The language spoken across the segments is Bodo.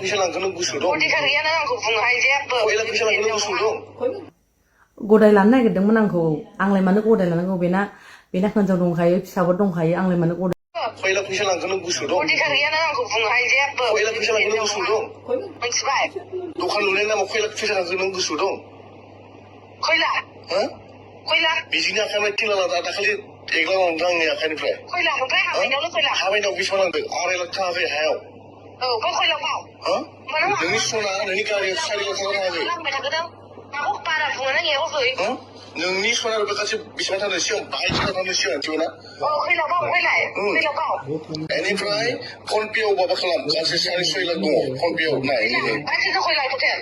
फैसा लांगोन नों गुसु दं अधिकार गैया नों आंखौ बुंनो हायो जेबो खयला फैसा लांगोन नों गुसु दं गदाय लानो नागिरदोंमोन आंखौ आंलाय मानो गदाय लानांगौ बेना हिनजाव दंखायो फिसाबो दंखायो आंलाय मानो गदाय खयला फैसा लांगोन नों गुसु दं अधिकार गैया नों आंखौ बुंनो हायो जेबो खयला फैसा लांगोन नों गुसु दं मिथिबाय दखान लुनायनि नामाव खयला फैसा लांगोन नों गुसु दं खयला हो खयला बिजिनि आखाइनिफ्राय टिला दाखालि एग्ला लांदों आंनि आखाइनिफ्राय खयला ओमफ्राय हाबायनावल' खयला हाबायनाव बेसेबां लांदों 2.5 लाख थाङाखै हायाव औ बे खयलाखौ हो नोंनि सना नोंनि गारियाव 4 लाख थाङा थाङाखै लांबाय थागोन माखौ बारा बुङो नों एयाव फै नोंनि सना रुपा गासै बेसेबां थांनो सिगां 22 लाख थांनो सिगां मिथिबायना खयलाबाव फैलाय खयलाबाव बेनिफ्राय फन पेआव माबा खालाम गासै 6.5 लाख दङ फन पेआव नाय गासैबो खयला टटेल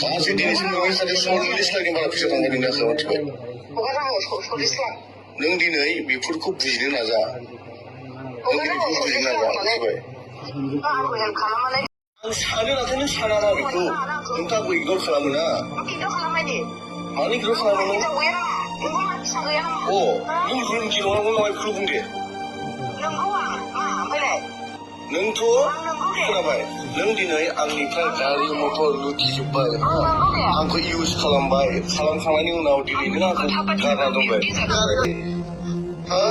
गासै दिनैसिम नोंनि साथे 40 लाखनि बारा फैसा थांबाय नोंनि आखायाव मिथिबाय हगारनांगौ 40 लाख नों दिनै बेफोरखौ बुजिनो नाजा नों बेखौ बुजिनो नाजा मिथिबाय आंखौ हेल्प खालामनानै आं सानो नाथाय नों साना ना बेखौ नोंथाङा आंखौ इगनर खालामो ना इगनर खालामनायनि मानो इगनर खालामो नों हिनजाव गैया नामा नोंखौ मा फिसा गैया नामा नों रोंगि नङा बेखौल' बुं दे नोंगौ आं मा ओमफ्रायलाय नोंथ' खोनाबाय नों दिनै आंनिफ्राय गारि मटर लुथिजोब्बाय आंखौ इउज खालामबाय खालामखांनायनि उनाव दिनै नों आंखौ गारना दंबाय हा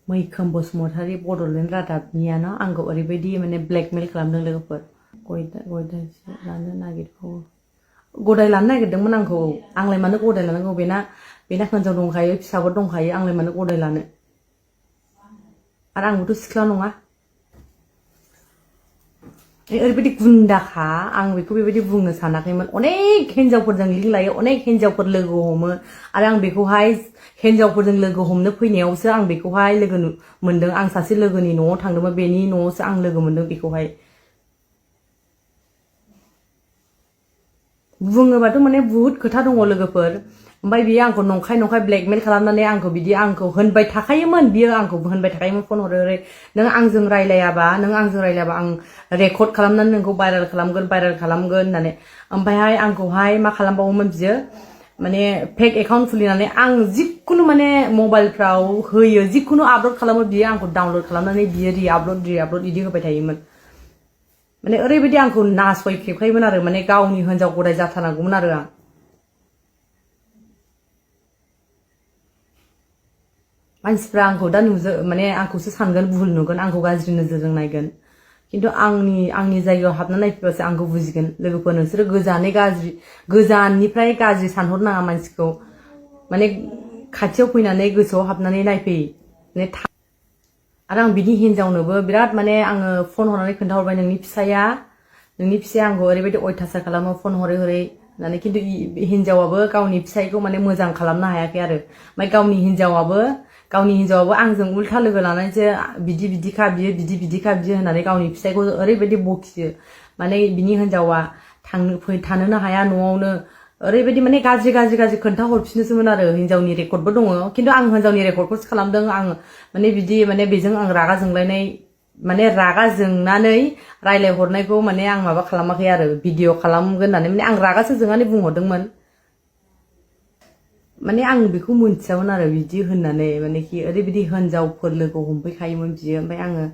मैखोम बसुमतारी बड'लेण्ड रादाबनियानो आंखौ ओरैबायदि माने ब्लेकमेल खालामदों लोगोफोर गदाय लानो नागिरबावो गदाय लानो नागिरदोंमोन आंखौ आंलाय मानो गदाय लानांगौ बेना हिनजाव दंखायो फिसाबो दंखायो आंलाय मानो गदाय लानो आरो आंबोथ' सिख्ला नङा ओरैबायदि गुन्दाखा आं बेखौ बेबायदि बुंनो सानाखैमोन अनेक हिनजावफोरजों लिंक लायो अनेक हिनजावफोर लोगो हमो आरो आं बेखौहाय हिनजावफोरजों लोगो हमनो फैनायावसो आं बेखौहाय लोगो मोनदों आं सासे लोगोनि न'आव थांदोंमोन बेनि न'आवसो आं लोगो मोनदों बेखौहाय बुङोबाथ' माने बुहुत खोथा दङ लोगोफोर ओमफ्राय बियो आंखौ नंखाय ब्लेकमेल खालामनानै आंखौ होनबाय थाखायोमोन बियो आंखौ होनबाय थाखायोमोन फन हरै नों आंजों रायलायाबा आं रेकर्ड खालामनानै नोंखौ भाइरेल खालामगोन होननानै ओमफ्रायहाय आंखौहाय मा खालामबावोमोन बियो माने फेक एकाउन्ट खुलिनानै आं जिखुनु माने मबाइलफ्राव होयो जिखुनु आपल'ड खालामो बियो आंखौ डाउनल'ड खालामनानै बियो रि-आपल'ड बिदि होबाय थायोमोन माने ओरैबायदि आंखौ नासय खेबखायोमोन आरो माने गावनि हिनजाव गदाय जाथारनांगौमोन आरो आं मानसिफ्रा आंखौ दा माने आंखौसो सानगोन भुल नुगोन आंखौ गाज्रि नोजोरजों नायगोन खिन्थु आंनि जायगायाव हाबनानै नायफैबासो आंखौ बुजिगोन लोगोफोर नोंसोरो गोजाननिफ्राय गाज्रि सानहरनाङा मानसिखौ माने खाथियाव फैनानै गोसोआव हाबनानै नायफै आरो आं बिनि हिनजावनोबो बिराद माने आङो फन हरनानै खोन्थाहरबाय नोंनि फिसाया आंखौ ओरैबायदि अयथासार खालामो फन हरै होननानै खिन्थु हिनजावाबो गावनि फिसायखौ माने मोजां खालामनो हायाखै आरो ओमफ्राय गावनि हिनजावाबो आंजों उल्था लोगो लानानैसो बिदिखा बियो बिदिखा बियो होननानै गावनि फिसायखौ ओरैबायदि बखियो माने बिनि हिनजावा थानोनो हाया न'आवनो ओरैबायदि माने गाज्रि खोन्था हरफिनोसोमोन आरो हिनजावनि रेकर्डबो दङ खिन्थु आं हिनजावनि रेकर्डखौसो खालामदों आं माने बेजों आं रागा जोंलायनाय माने रागा जोंनानै रायलायहरनायखौ माने आं माबा खालामाखै आरो भिडिअ खालामगोन होननानै माने आं रागासो जोंनानै बुंहरदोंमोन माने आं बेखौ मोनथियामोन आरो बिदि होननानै माने कि ओरैबायदि हिनजावफोर लोगो हमफैखायोमोन बियो ओमफ्राय आङो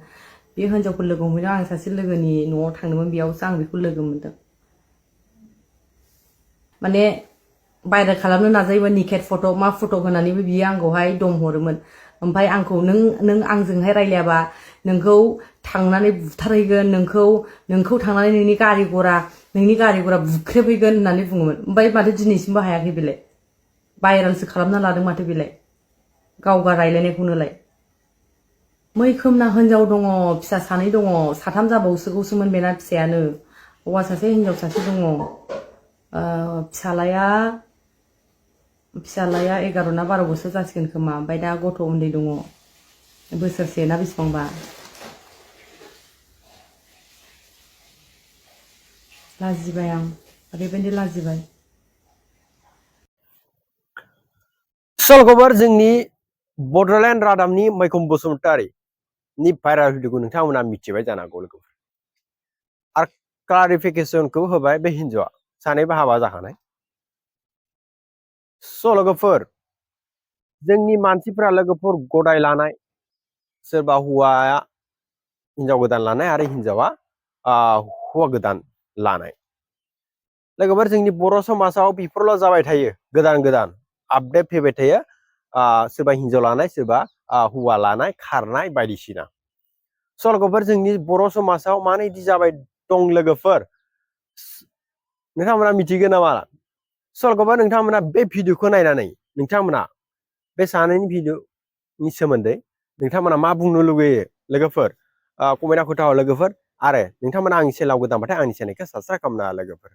बे हिनजावफोर लोगो हमहैनायाव आं सासे लोगोनि न'आव थांदोंमोन बेयावसो आं बेखौ लोगो मोनदों माने भाइरेल खालामनो नाजायोमोन निकेट फट' मा फट' होनानैबो बियो आंखौहाय दम हरोमोन ओमफ्राय आंखौ नों आंजोंहाय रायलायाबा नोंखौ थांनानै बुथारहैगोन नोंखौ थांनानै नोंनि गारि घरा बुख्रेबहैगोन होननानै बुङोमोन ओमफ्राय माथो दिनैसिमबो हायाखै बेलाय भाइरेलसो खालामना लादों माथो बेलाय गावगा रायलायनायखौनोलाय मैखोमना हिनजाव दङ फिसा 2 दङ 3 जाबावसोगौसोमोन बेना फिसायानो हौवा सासे हिनजाव सासे दङ फिसालाया 11 ना 12 बोसोर जासिगोन खोमा ओमफ्राय दा गथ' उन्दै दङ बोसोरसे ना बेसेबांबा लाजिबाय आं ओरैबायदि लाजिबाय सलखबर जोंनि बड'लेण्ड रादाबनि मैखोम बसुमतारी नि भाइरेल भिडिअखौ नोंथांमोना मिथिबाय जानांगौ लोगोफोर आरो क्लारिफिकेसनखौ होबाय बे हिनजावा सानैबो हाबा जाखानाय लोगोफोर जोंनि मानसिफ्रा लोगोफोर गदाय लानाय सोरबा हौवाया हिनजाव गोदान लानाय आरो हिनजावा हौवा गोदान लानाय लोगोफोर जोंनि बर' समाजाव बेफोरल' जाबाय थायो गोदान गोदान आपडेट फैबाय थायो सोरबा हिनजाव लानाय सोरबा हौवा लानाय खारनाय बायदिसिना स' लोगोफोर जोंनि बर' समाजाव मानो इदि जाबाय दं लोगोफोर नोंथांमोना मिथिगौ नामा स' लोगोफोर नोंथांमोना बे भिडिअखौ नायनानै नोंथांमोना बे सानैनि भिडिअनि सोमोन्दै नोंथांमोना मा बुंनो लुगैयो लोगोफोर कमेन्टआव खोन्थाहर लोगोफोर आरो नोंथांमोना आंनि चेनेलाव गोदानबाथाय आंनि चेनेलखौ साबसक्राइब खालामनो लोगोफोर